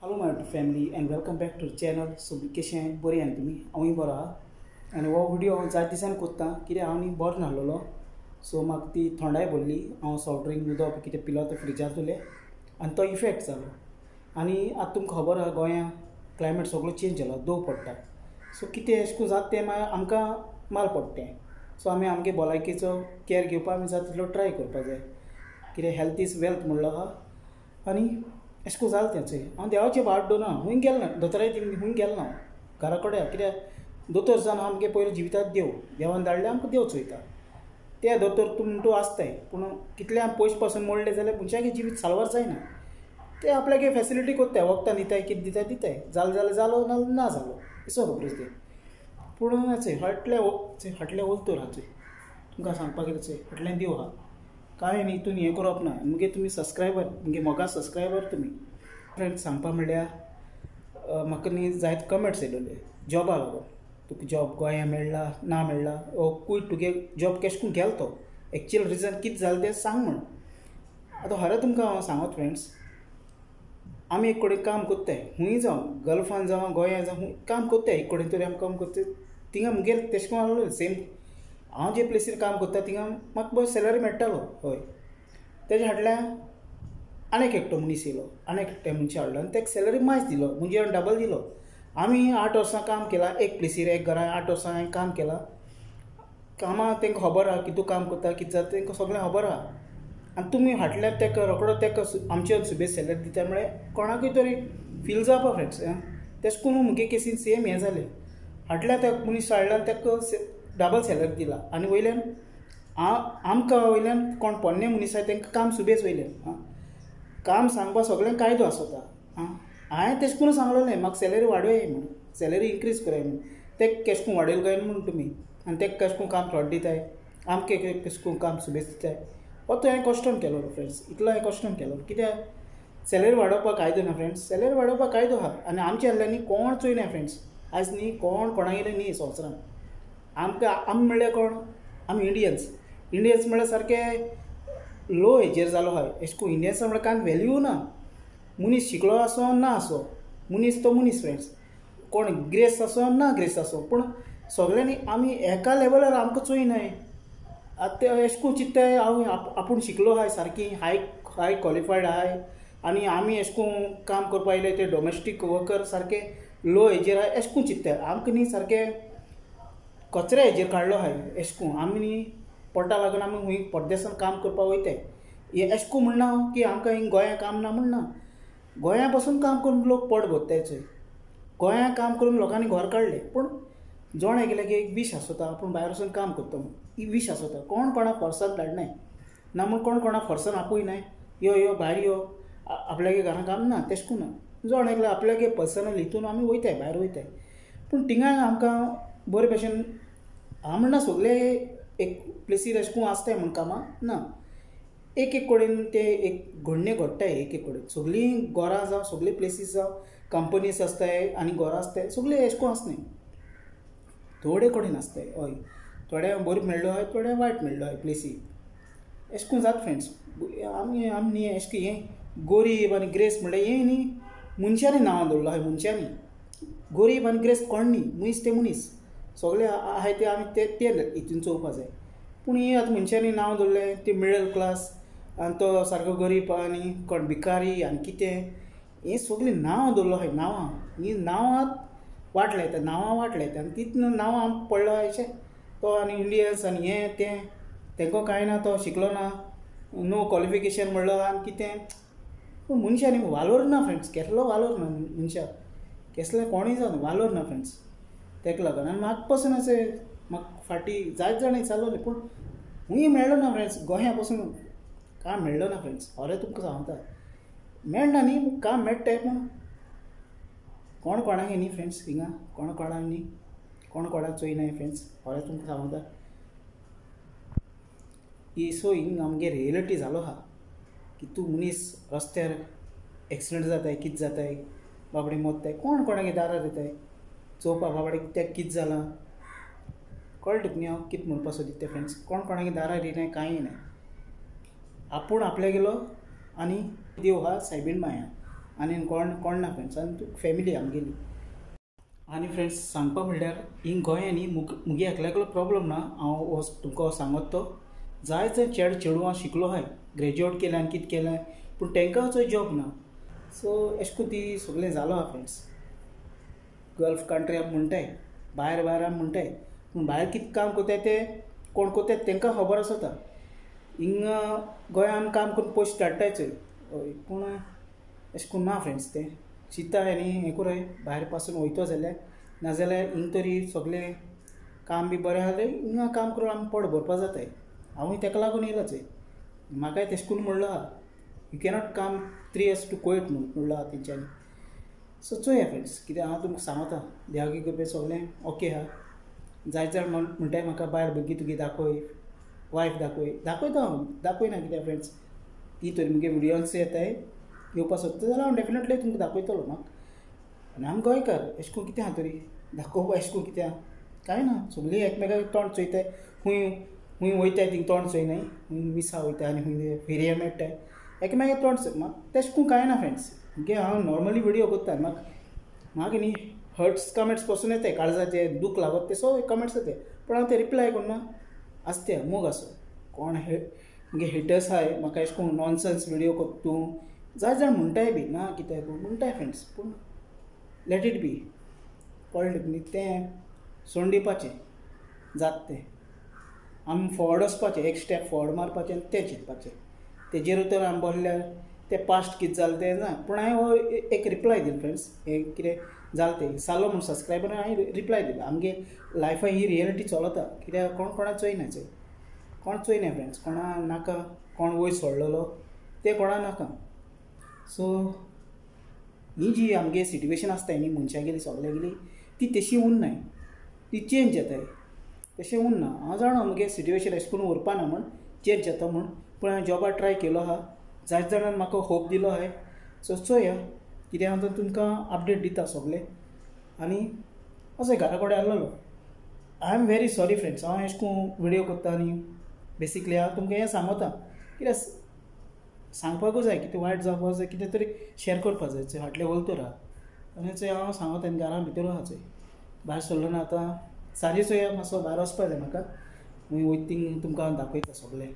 Hello my family and welcome back to channel. सगळीं कशें बरी आनी तुमी? हांवूय बरो आहा आनी हो व्हिडियो हांव जायते दिसान कोत्ता कित्याक हांव न्ही बरो नाहलेलो. सो म्हाका ती थंडाय भरली, हांव सॉफ्ट ड्रिंक उदक कितें पिलो तें फ्रिजांत उरलें आनी तो इफेक्ट जालो. आनी आतां तुमकां खबर आहा गोंयांत क्लायमेट सगळो चेंज जाला, दव पडटा. सो कितें अशें करून जाता तें मागीर आमकां माल पडटा तें. सो आमी आमगे भलायकेचो कॅर घेवपाक आमी जाता तितलो ट्राय करपाक जाय कित्याक हेल्थ is wealth म्हणलो आहा. आनी अशें करून जालें तें. हांव देवाचें भाट दवरना, खूंय गेलो ना दोतोराय खूंय गेलो ना, घरा कडेन. कित्याक दोतोर जावन आमगे पयलीं जिवितांत देव, देवान धाडलें आमकां देव चोयता. ते दोतोर तूं तूं आसताय पूण कितले आमी पयशे पासून मोडले जाल्यार मनशागे जिवीत साल्वार जायना. ते आपल्यागे फेसिलिटी कोत्ताय, वखदां दिताय, कितें दिताय दिताय, जालें जाल्यार जालो ना ना जालो असो खबरीच तें. पूण चोय फाटले फाटले ओलतोर आहा चोय, तुमकां सांगपाक गेल्यार चोय फाटल्यान देव आहा. कांय न्ही हितून हें करप ना. मुगे तुमी सबस्क्रायबर, मुगे मोगा सबस्क्रायबर तुमी फ्रेंड्स. सांगपा म्हणल्यार म्हाका न्ही जायते कमेंट्स येयलेले जॉबा लागून, तुका जॉब गोंया मेळ्ळा ना मेळ्ळा, ओ कूय तुगे जॉब केशें करून गेलो तो एक्चुअल रिजन कितें जालें तें सांग म्हण. आतां खरें तुमकां हांव सांगत फ्रेंड्स, आमी एक कडेन काम कोत्ताय, खूंय जावं गल्फान जावं गोंया जावं खूंय काम कोत्ताय, एक कडेन तरी आमी काम कोत्ताय. थिंगा मुगेर तेशें करून आहलें सेम हांव जे प्लेसीर काम करता थिंगा म्हाका बरो सॅलरी मेळटालो. हय, तेज्या फाटल्यान आनीक एकटो मनीस येयलो, आनीक एकट्या मनशाक हाडलो आनी ताका सॅलरी मायज दिलो, म्हणजे डबल दिलो. आमी 8 वर्सां काम केलां एक प्लेसीर, एक घरान 8 वर्सां हांवें काम केलां. कामां तांकां खबर आहा कितू काम करता कितें जाता तांकां सगळें खबर आहा. आनी तुमी फाटल्यान ताका रोकडो ताका आमचे सुबेज सॅलरी दिता म्हळ्यार कोणाकूय तरी फील जावपा फ्रेंड्स. तेश करून मुगे केसीन सेम हें जालें. फाटल्यान त्या मनीस हाडला आनी ताका डबल सॅलरी दिला आनी वयल्यान आमकां वयल्यान कोण पोन्ने मनीस आसा तांकां काम सुबेज वयल्यान काम सांगपा सगळ्यांक कायदो आसता. हांवें तेश करून सांगलेलें म्हाका सॅलरी वाडोय म्हूण, सॅलरी इन्क्रीज कराय म्हूण. तेका केश करून वाडयलें काय म्हूण तुमी आनी तेका केश करून काम थोडें दिताय, आमकां केश करून काम सुबेज दिताय. हो तो हांवें क्वेश्चन केलो फ्रेंड्स, इतलो हांवें क्वेश्चन केलो कित्याक सॅलरी वाडोवपाक कायदो ना फ्रेंड्स, सॅलरी वाडोवपाक कायदो आहा. आनी आमच्या आहल्यानी कोण चोयना फ्रेंड्स, आयज न्ही कोण कोणागेले न्ही संवसारान. आमकां आमी म्हणल्यार कोण, आमी इंडियन्स. इंडियन्स म्हणल्यार सारके लो हेजेर जालो आहा. अशें करून इंडियन्स म्हणल्यार कांय व्हॅल्यू ना. मनीस शिकलो आसो ना आसो, मनीस तो मनीस फ्रेंड्स, कोण ग्रेस आसो ना ग्रेस आसो, पूण सगळ्यांनी आमी एका लेवलार आमकां चोयनाय. आतां ते अशें करून चिंत्ताय हांव आपूण शिकलो आहाय सारकी हाय हाय क्वॉलिफायड आहाय आनी आमी अशें करून काम करपा आयले ते डोमेस्टीक वर्कर सारके लो हेजेर आहाय अशें करून चिंत्ताय. आमकां न्ही सारके कचऱ्या हेजेर काडलो आहाय अशें करून आमी न्ही पोटा लागून आमी खूंय परदेसान काम करपाक वयताय. हें अशें करून म्हणना की आमकां हिंग गोंया काम ना म्हणना, गोंया पासून काम करून लोक पोट भरताय चोय. गोंया काम करून लोकांनी घर काडलें, पूण जण एकल्याक एक वीश आसता आपूण भायर वचून काम करता म्हूण, ही वीश आसता. कोण कोणाक फोर्सान धाडनाय ना म्हूण कोण कोणाक फोर्सान आपयनाय, यो यो भायर यो आपल्यागे घरान काम ना, तेश करून ना. जण एकल्या आपल्यागे पर्सनल हितून आमी वयताय भायर वयताय, पूण थिंगाय आमकां बरे भशेन हांव म्हणना सगळे एक प्लेसीर अशें करून आसताय म्हूण कामां ना. एक एक कडेन ते एक घडणे घडटाय, एक एक कडेन सगळीं घरां जावं सगळीं प्लेसीस जावं कंपनीज आसताय आनी घरां आसताय सगळीं अशें करून आसनाय, थोडे कडेन आसताय. हय, थोडे बरें मेळ्ळो आहाय थोडे वायट मेळ्ळो आहाय प्लेसी, अशें करून जाता फ्रेंड्स. आमी आमी न्ही अशें हें गोरीब आनी ग्रेस म्हणल्यार हें न्ही मनशांनी नांवां दवरलो आहाय, मनशांनी गोरीब आनी ग्रेस कोण न्ही, मनीस ते मनीस सगळे आहाय ते आमी ते ते हितून चोवपा जाय. पूण हें आतां मनशांनी नांव दवरलें ते मिडल क्लास आनी तो सारको गरीब आनी कोण भिकारी आनी कितें, हें सगळीं नांवां दवरलो आहाय. नांवां हीं नांवां वाट लायता, नांवां वाट लायता आनी तितून नांवां आमकां पडलो आहाय अशें तो आनी इंडियन्स आनी हें तें तेंको कांय ना, तो शिकलो ना, नो क्वॉलिफिकेशन म्हणलो आनी कितें. पूण मनशांनी वालोर ना फ्रेंड्स, केसलो वालोर ना मनशाक, केसलें कोणूय जावं वालोर ना फ्रेंड्स. तेका लागून आनी म्हाका पासून अशें म्हाका फाटीं जायते जाणां विचारलें पूण खूंय मेळ्ळो ना फ्रेंड्स, गोंया पासून काम मेळ्ळो ना फ्रेंड्स. खरें तुमकां सांगता मेळना न्ही काम मेळटाय, पूण कोण कोणाक न्ही फ्रेंड्स, हिंगा कोण कोणाक न्ही, कोण कोणाक चोयनाय फ्रेंड्स, खरें तुमकां सांगता. ही सो हिंग आमगे रियलिटी जालो आहा की तूं मनीस रस्त्यार एक्सिडंट जाताय कितें जाताय बाबडे मोत्ताय, कोण कोणागे दारार येताय चोवपा बाबडे तेका कितें जालां कळटा तुका न्ही. हांव कितें म्हणपा सोदता तें फ्रेंड्स, कोण कोणागे दारार येनाय कांय येनाय, आपूण आपल्या गेलो आनी देव आहा सायबीण माया. आनी कोण कोण ना फ्रेंड्स, आनी फॅमिली आमगेली. आनी फ्रेंड्स सांगपा म्हणल्यार हिंग गोंया न्ही मुगे एकल्याकलो प्रॉब्लम ना, हांव हो तुमकां सांगत तो जाय जंय चेड चेडवां शिकलो आहाय, ग्रेज्युएट केलें आनी कितें केलें, पूण तांकां चोय जॉब ना. सो एशें कोन्न ती सगळें जालो आहा फ्रेंड्स. गल्फ कंट्री आमी म्हणटाय, भायर भायर आमी म्हणटाय, पूण भायर कितें काम करताय तें कोण करताय तांकां खबर आसता. हिंगा गोंया आमी काम करून पयशे धाडटाय चोय, हय, पूण एशें कोन्न ना फ्रेंड्स. तें चिंता आनी हें करूं भायर पासून वयतो जाल्यार, नाजाल्यार हिंग तरी सगळें काम बी बरें आहा जाल्यार हिंगा काम करून आमी पोट भरपा जाताय. हांवूय तेका लागून येयला चोय, म्हाकाय तेशें करून म्हणलो आहा, you cannot come 3 years to Kuwait म्हूण म्हणलो आहा तेंच्यांनी. सो चोया फ्रेंड्स कित्याक हांव तुमकां सांगता, देवागे कृपेन सगळें ओके आहा. जायते जाण म्हणटाय म्हाका बायल भुरगीं तुगे दाखय, वायफ दाखय, दाखयता हांव, दाखयना कित्याक फ्रेंड्स, ती तरी मुगे विडियोन्स येताय येवपा सोदता जाल्यार हांव डेफिनेटली तुमकां दाखयतलो म्हाका. आनी आमी गोंयकार एशें कोन्न कितें आहा तरी दाखोवपा, एशें कोन्न कितें आहा कांय ना, सगळीं एकमेकाक तोंड चोयताय, खूंय खूंय वयताय थिंग तोंड चोयनाय, खूंय मिसा वयता आनी खूंय फेरये मेळटाय एकमेकाक तोंड चोय. म्हाका तेशें कोन्न कांय ना फ्रेंड्स, मुगे हांव नॉर्मली विडियो करता. म्हाका म्हाका न्ही हर्ट्स कमेंट्स पसून येताय, काळजाचे दूख लागत ते सगळे कमेंट्स येताय, पूण हांव ते रिप्लाय करना. आसते मोग आसो कोण हे मुगे हेटर्स आहाय म्हाका एशें कोन्न नॉनसन्स विडियो करता तूं, जाय जाण म्हणटाय बी ना कित्याक म्हणटाय फ्रेंड्स, पूण let it be, कळ्ळें न्ही, तें सोडून दिवपाचें जाता तें. आमी फॉवर्ड वचपाचें, एक स्टेप फॉवर्ड मारपाचें आनी तें चिंतपाचें, तेजेर तर आमी बसल्यार तें पास्ट कितें जालें तें ना. पूण हांवें हो एक रिप्लाय दिलो फ्रेंड्स, हें कितें जालें तें सालो म्हूण सबस्क्रायबर हांवें रिप्लाय दिलो. आमगे लायफान ही रियलिटी चलता, कित्याक कोण कोणा चोयना चोय, कोण चोयना फ्रेंड्स, कोणा नाका कोण वयर सोडलेलो तें कोणा नाका. सो ही जी आमगे सिट्युएशन आसताय न्ही मनशागेली सगल्यागेली, ती तशी उरनाय, ती चेंज जाताय, तशें उरना. हांव जाणा मुगे सिट्युएशन एशें करून उरपा ना म्हूण, चेंज जाता म्हूण, पूण हांवें जॉबा ट्राय केलो आहा, जायते जाणान म्हाका होप दिलो आहाय. सो चोया कितें हांव तुमकां अपडेट दिता सगळें. आनी असो घरा कडेन आसलेलो. I am very sorry friends, हांव एशें करून विडियो करता आनी बेसिकली हांव तुमकां हें सांगता, कित्याक सांगपाकूच जाय, कितें वायट जावपाक जाय, कितें तरी शेअर करपाक जाय. चोय फाटलें वोलतोर आहा आनी चोय हांव सांगता आनी घरा भितर आहा चोय, भायर सरलो ना आतां, सांजे चोया मातसो भायर वचपा जाय म्हाका, वयता थिंग तुमकां हांव दाखयता सगळें.